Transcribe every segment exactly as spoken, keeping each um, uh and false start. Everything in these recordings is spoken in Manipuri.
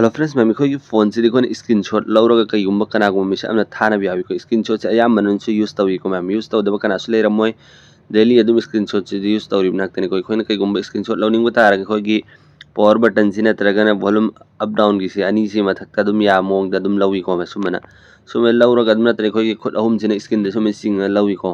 Hello friends, ꯃꯌꯥꯝ, ꯑꯩꯈꯣꯏꯒꯤ ꯐꯣꯟꯁꯤꯗꯤ ꯑꯩꯈꯣꯏꯅ ꯏꯁꯀ꯭ꯔꯤꯟ ꯁꯣꯠ ꯂꯧꯔꯒ ꯀꯩꯒꯨꯝꯕ ꯀꯅꯥꯒꯨꯝꯕ ꯃꯤꯁꯛ ꯑꯃꯅ ꯊꯥꯅꯕ ꯌꯥꯎꯏꯀꯣ꯫ ꯏꯁꯀ꯭ꯔꯤꯟ ꯁꯣꯠꯁꯦ ꯑꯌꯥꯝꯕꯅꯁꯨ ꯌꯨꯁ ꯇꯧꯏꯀꯣ ꯃꯌꯥꯝ, ꯌꯨꯁ ꯇꯧꯗꯕ ꯀꯅꯥꯁꯨ ꯂꯩꯔꯝꯃꯣꯏ꯫ ꯗꯦꯂꯤ ꯑꯗꯨꯝ ꯏꯁꯀ꯭ꯔꯤꯟ ꯁꯣꯠꯁꯤꯗꯤ ꯌꯨꯁ ꯇꯧꯔꯤꯕ ꯉꯥꯛꯇꯅꯤꯀꯣ꯫ ꯑꯩꯈꯣꯏꯅ ꯀꯩꯒꯨꯝꯕ ꯏꯁꯀ꯭ꯔꯤꯟ ꯁꯣꯠ ꯂꯧꯅꯤꯡꯕ ꯇꯥꯔꯒꯗꯤ ꯑꯩꯈꯣꯏꯒꯤ ꯄꯋꯥꯔ ꯕꯇꯟꯁꯤ ꯅꯠꯇ꯭ꯔꯒꯅ ꯚꯣꯂꯨꯝ ꯑꯞ ꯗꯥꯎꯟꯒꯤꯁꯤ ꯑꯅꯤꯁꯤ ꯃꯊꯛꯇ ꯑꯗꯨꯝ ꯌꯥꯕ ꯃꯑꯣꯡꯗ ꯑꯗꯨꯝ ꯂꯧꯏꯀꯣ꯫ ꯁꯨꯃꯥꯏꯅ ꯁꯨꯃꯥꯏꯅ ꯂꯧꯔꯒ ꯑꯗꯨꯝ ꯅꯠꯇ꯭ꯔꯒ ꯑꯩꯈꯣꯏꯒꯤ ꯈꯨꯠ ꯑꯍꯨꯝꯁꯤꯅ ꯏꯁꯀ꯭ꯔꯤꯟꯗ ꯁꯨꯃꯥꯏꯅ ꯆꯤꯡꯉꯒ ꯂꯧꯏꯀꯣ꯫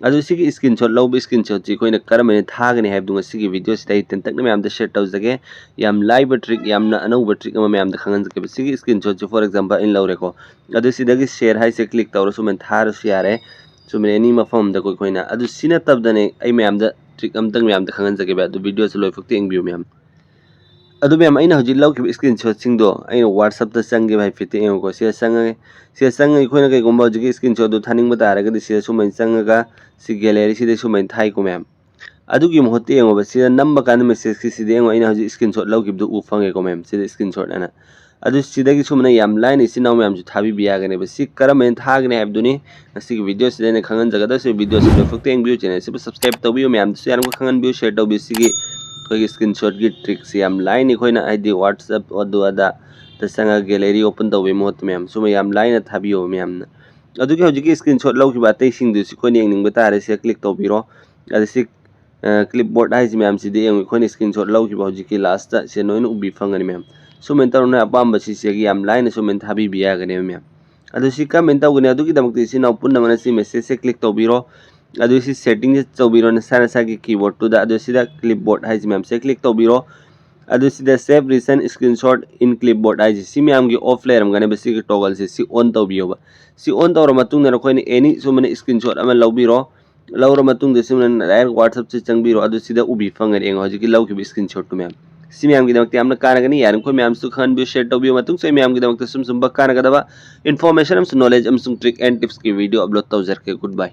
ꯑꯗꯨ ꯁꯤꯒꯤ ꯏꯁꯀ꯭ꯔꯤꯟ ꯁꯣꯠ ꯂꯧꯕ ꯏꯁꯀ꯭ꯔꯤꯟ ꯁꯣꯠꯁꯤ ꯑꯩꯈꯣꯏꯅ ꯀꯔꯝꯍꯥꯏꯅ ꯊꯥꯒꯅꯤ ꯍꯥꯏꯕꯗꯨ ꯉꯁꯤꯒꯤ ꯚꯤꯗꯤꯑꯣꯁꯤꯗ ꯑꯩ ꯇꯦꯟꯇꯛꯅ ꯃꯌꯥꯝꯗ ꯁꯤꯌꯔ ꯇꯧꯖꯒꯦ꯫ ꯌꯥꯝ ꯂꯥꯏꯕ ꯇ꯭ꯔꯤꯛ, ꯌꯥꯝꯅ ꯑꯅꯧꯕ ꯇ꯭ꯔꯤꯛ ꯑꯃ ꯃꯌꯥꯝꯗ ꯈꯪꯍꯟꯖꯒꯦꯕ꯫ ꯁꯤꯒꯤ ꯏꯁꯀ꯭ꯔꯤꯟ ꯁꯣꯠꯁꯤ ꯐꯣꯔ ꯑꯦꯛꯖꯥꯝꯄꯜ ꯑꯩꯅ ꯂꯧꯔꯦꯀꯣ꯫ ꯑꯗꯨ ꯁꯤꯗꯒꯤ ꯁꯤꯌꯔ ꯍꯥꯏꯁꯦ ꯀ꯭ꯂꯤꯛ ꯇꯧꯔ ꯁꯨꯃꯥꯏꯅ ꯊꯥꯔꯁꯨ ꯌꯥꯔꯦ꯫ ꯁꯨꯃꯥꯏꯅ ꯑꯦꯅꯤ ꯃꯐꯝ ꯑꯃꯗꯀꯣ ꯑꯩꯈꯣꯏꯅ꯫ ꯑꯗꯨ ꯁꯤ ꯅꯠꯇꯕꯗꯅꯦ ꯑꯩ ꯃꯌꯥꯝꯗ ꯇ꯭ꯔꯤꯛ ꯑꯝꯇꯪ ꯃꯌꯥꯝꯗ ꯈꯪꯍꯟꯖꯒꯦꯕ꯫ ꯑꯗꯨ ꯚꯤꯗꯤꯑꯣꯁꯤ ꯂꯣꯏꯐꯥꯎꯇ ꯌꯦꯡꯕꯤꯌꯨ ꯃꯌꯥꯝ꯫ ꯑꯗꯨ ꯃꯌꯥꯝ, ꯑꯩꯅ ꯍꯧꯖꯤꯛ ꯂꯧꯈꯤꯕ ꯏꯁꯀ꯭ꯔꯤꯟ ꯁꯣꯠꯁꯤꯡꯗꯣ ꯑꯩꯅ ꯋꯥꯠꯁꯑꯞꯇ ꯆꯪꯒꯦꯕ ꯍꯥꯏꯐꯦꯠꯇ ꯌꯦꯡꯉꯨꯀꯣ꯫ ꯁꯤꯗ ꯆꯪꯉꯒꯦ꯫ ꯁꯤꯗ ꯆꯪꯉꯒ ꯑꯩꯈꯣꯏꯅ ꯀꯩꯒꯨꯝꯕ ꯍꯧꯖꯤꯛꯀꯤ ꯏꯁꯀ꯭ꯔꯤꯟ ꯁꯣꯠꯇꯨ ꯊꯥꯅꯤꯡꯕ ꯇꯥꯔꯒꯗꯤ ꯁꯤꯗ ꯁꯨꯃꯥꯏꯅ ꯆꯪꯉꯒ ꯁꯤ ꯒꯦꯂꯔꯤꯁꯤꯗ ꯁꯨꯃꯥꯏꯅ ꯊꯥꯏꯀꯣ ꯃꯌꯥꯝ꯫ ꯑꯗꯨꯒꯤ ꯃꯍꯨꯠꯇ ꯌꯦꯡꯉꯣꯕ, ꯁꯤꯗ ꯅꯝꯕ ꯀꯥꯟꯗ ꯃꯦꯁꯦꯖꯀꯤ ꯁꯤꯗ ꯌꯦꯡꯉꯣ, ꯑꯩꯅ ꯍꯧꯖꯤꯛ ꯏꯁꯀ꯭ꯔꯤꯟ ꯁꯣꯠ ꯂꯧꯈꯤꯕꯗꯨ ꯎ ꯐꯪꯉꯦꯀꯣ ꯃꯌꯥꯝ, ꯁꯤꯗ ꯏꯁꯀ꯭ꯔꯤꯟ ꯁꯣꯠ ꯑꯅ꯫ ꯑꯗꯨ ꯁꯤꯗꯒꯤ ꯁꯨꯃꯥꯏꯅ ꯌꯥꯝ ꯂꯥꯏꯅ ꯏꯆꯤꯟ ꯏꯅꯥꯎ ꯃꯌꯥꯝꯁꯨ ꯊꯥꯕꯤꯕ ꯌꯥꯒꯅꯦꯕ꯫ ꯁꯤ ꯀꯔꯝꯍꯥꯏꯅ ꯊꯥꯒꯅꯤ ꯍꯥꯏꯕꯗꯨꯅꯤ ꯉꯁꯤꯒꯤ ꯚꯤꯗꯤꯑꯣꯁꯤꯗ ꯑꯩꯅ ꯈꯪꯍꯟꯖꯒꯗꯧꯔꯤꯁꯤ꯫ ꯚꯤꯗꯤꯑꯣꯁꯤ ꯂꯣꯏꯐꯥꯎꯇ ꯌꯦꯡꯕꯤꯌꯨ, ꯆꯦꯅꯦꯜꯁꯤꯕꯨ ꯁꯕꯁꯀ꯭ꯔꯥꯏꯕ ꯇꯧꯕꯤꯌꯨ, ꯃꯌꯥꯝꯗꯁꯨ ꯌꯥꯅꯕ ꯈꯪꯍꯟꯕꯤꯌꯨ, ꯁꯤꯌꯔ ꯇꯧꯕꯤꯌꯨ꯫ ꯁꯤꯒꯤ ꯑꯩꯈꯣꯏꯒꯤ ꯏꯁꯀ꯭ꯔꯤꯟ ꯁꯣꯠꯀꯤ ꯇ꯭ꯔꯤꯛꯁꯤ ꯌꯥꯝ ꯂꯥꯏꯅ ꯑꯩꯈꯣꯏꯅ ꯍꯥꯏꯗꯤ ꯋꯥꯠꯁꯑꯞ ꯑꯗꯨ ꯑꯗꯥꯗ ꯆꯪꯉꯒ ꯒꯦꯂꯔꯤ ꯑꯣꯄꯟ ꯇꯧꯕꯒꯤ ꯃꯍꯨꯠꯇ ꯃꯌꯥꯝ ꯁꯨꯝ ꯌꯥꯝ ꯂꯥꯏꯅ ꯊꯥꯕꯤꯌꯣ ꯃꯌꯥꯝꯅ꯫ ꯑꯗꯨꯒꯤ ꯍꯧꯖꯤꯛꯀꯤ ꯏꯁꯀ꯭ꯔꯤꯟ ꯁꯣꯠ ꯂꯧꯈꯤꯕ ꯑꯇꯩꯁꯤꯡꯗꯨꯁꯨ ꯑꯩꯈꯣꯏꯅ ꯌꯦꯡꯅꯤꯡꯕ ꯇꯥꯔꯦ, ꯁꯤꯗ ꯀ꯭ꯂꯤꯛ ꯇꯧꯕꯤꯔꯣ꯫ ꯑꯗ ꯁꯤ ꯀ꯭ꯂꯤꯞ ꯕꯣꯔꯗ ꯍꯥꯏꯁꯤ ꯃꯌꯥꯝꯁꯤꯗ ꯌꯦꯡꯉꯨ, ꯑꯩꯈꯣꯏꯅ ꯏꯁꯀ꯭ꯔꯤꯟ ꯁꯣꯠ ꯂꯧꯈꯤꯕ ꯍꯧꯖꯤꯛꯀꯤ ꯂꯥꯁꯇ ꯁꯤ ꯅꯣꯏꯅ ꯎꯕꯤ ꯐꯪꯒꯅꯤ ꯃꯌꯥꯝ꯫ ꯁꯨꯃꯥꯏꯅ ꯇꯧꯔꯒ ꯅꯣꯏ ꯑꯄꯥꯝꯕ ꯁꯤꯁꯤꯒꯤ ꯌꯥꯝ ꯂꯥꯏꯅ ꯁꯨꯃꯥꯏꯅ ꯊꯥꯕꯤꯕ ꯌꯥꯒꯅꯦꯕ ꯃꯌꯥꯝ꯫ ꯑꯗꯨ ꯁꯤ ꯀꯔꯝꯍꯥꯏꯅ ꯇꯧꯒꯅꯤ? ꯑꯗꯨꯒꯤꯗꯃꯛꯇ ꯏꯆꯤꯟ ꯏꯅꯥꯎ ꯄꯨꯝꯅꯃꯛꯅ ꯁꯤ ꯃꯦꯁꯦꯖꯁꯦ ꯀ꯭ꯂꯤꯛ ꯇꯧꯕꯤꯔꯣ꯫ ꯑꯗꯨ ꯁꯤ ꯁꯦꯇꯤꯡꯁꯦ ꯇꯧꯕꯤꯔꯣ ꯅꯁꯥ ꯅꯁꯥꯒꯤ ꯀꯤꯕꯣꯔꯗꯇꯨꯗ꯫ ꯑꯗꯨ ꯁꯤꯗ ꯀ꯭ꯂꯤꯞ ꯕꯣꯔꯗ ꯍꯥꯏꯁꯤ ꯃꯌꯥꯝ ꯁꯤꯗ ꯀ꯭ꯂꯤꯛ ꯇꯧꯕꯤꯔꯣ꯫ ꯑꯗꯨ ꯁꯤꯗ Save Recent Screenshot in Clipboard ꯍꯥꯏꯁꯤ ꯁꯤ ꯃꯌꯥꯝꯒꯤ ꯑꯣꯐ ꯂꯩꯔꯝꯒꯅꯦꯕ, ꯁꯤꯒꯤ ꯇꯣꯒꯜꯁꯦ ꯁꯤ ꯑꯣꯟ ꯇꯧꯕꯤꯌꯣꯕ꯫ ꯁꯤ ꯑꯣꯟ ꯇꯧꯔ ꯃꯇꯨꯡꯗ ꯅꯈꯣꯏꯅ ꯑꯦꯅꯤ ꯁꯨꯃꯥꯏꯅ ꯏꯁꯀ꯭ꯔꯤꯟ ꯁꯣꯠ ꯑꯃ ꯂꯧꯕꯤꯔꯣ꯫ ꯂꯧꯔ ꯃꯇꯨꯡꯗ ꯁꯨꯃꯥꯏꯅ ꯗꯥꯏꯔꯦꯛ ꯋꯥꯠꯁꯑꯞꯁꯦ ꯆꯪꯕꯤꯔꯣ꯫ ꯑꯗꯨ ꯁꯤꯗ ꯎꯕꯤ ꯐꯪꯒꯅꯤ ꯌꯦꯡꯉꯣ, ꯍꯧꯖꯤꯛꯀꯤ ꯂꯧꯈꯤꯕ ꯏꯁꯀ꯭ꯔꯤꯟ ꯁꯣꯠꯇꯨ ꯃꯌꯥꯝ꯫ ꯁꯤ ꯃꯌꯥꯝꯒꯤꯗꯃꯛꯇ ꯌꯥꯝꯅ ꯀꯥꯟꯅꯒꯅꯤ꯫ ꯌꯥꯔꯤꯃꯈꯣꯏ ꯃꯌꯥꯝꯁꯨ ꯈꯪꯍꯟꯕꯤꯌꯨ, ꯁꯤꯌꯔ ꯇꯧꯕꯤꯌꯨ꯫ ꯃꯇꯨꯡꯁꯨ ꯑꯩ ꯃꯌꯥꯝꯒꯤꯗꯃꯛꯇ ꯁꯨꯝ ꯁꯨꯝꯕ ꯀꯥꯟꯅꯒꯗꯕ ꯏꯟꯐꯣꯔꯃꯦꯁꯟ ꯑꯃꯁꯨꯡ ꯅꯣꯂꯦꯖ ꯑꯃꯁꯨꯡ ꯇ꯭ꯔꯤꯛ ꯑꯦꯟ ꯇꯤꯞꯁꯀꯤ ꯚꯤꯗꯤꯑꯣ ꯑꯞꯂꯣꯗ ꯇꯧꯖꯔꯛꯀꯦ꯫ ꯒꯨꯗ ꯕꯥꯏ꯫